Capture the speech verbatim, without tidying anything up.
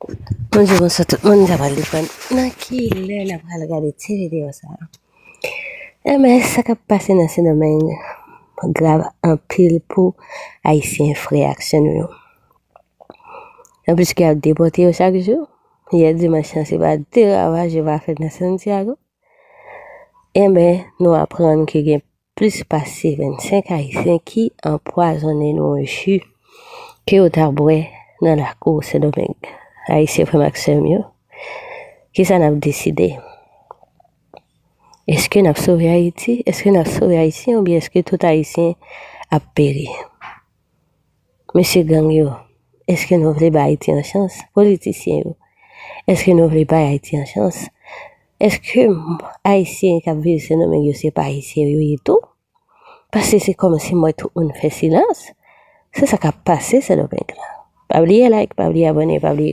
Bonjou, bonswa tout moun, sa pral depann nan ki lè n ap pral gade ti videyo sa a. Enben, sa k ap pase nan Sendomeng grav anpil pou Ayisyen frè ak sè nou yo. Anplis ki ap depòte yo chak jou, yè dimanch lan se pa de ravaj yo pa fè nan Santiago. Enben, nou aprann ke gen plis pase vennsenk Ayisyen ki anpwazonnen nan yon ji ke yo t ap bwè nan lakou Sendomeng. Ayisyen frè m ak sè m yo, kisa n ap deside? Èske n ap sove Ayiti? Èske n ap sove Ayisyen oubyen èske tout Ayisyen ap peri? Mesye gang yo, èske nou vle bay Ayiti yon chans? Politisyen yo, èske nou vle bay Ayiti yon chans? Èske Ayisyen k ap viv Sendomeng yo se pa Ayisyen yo ye tou? Paske se kòmsi m wè tout moun fè silans. Se sa k ap pase Sendomeng la. Pa bliye like, pa bliye abòne, pa bliye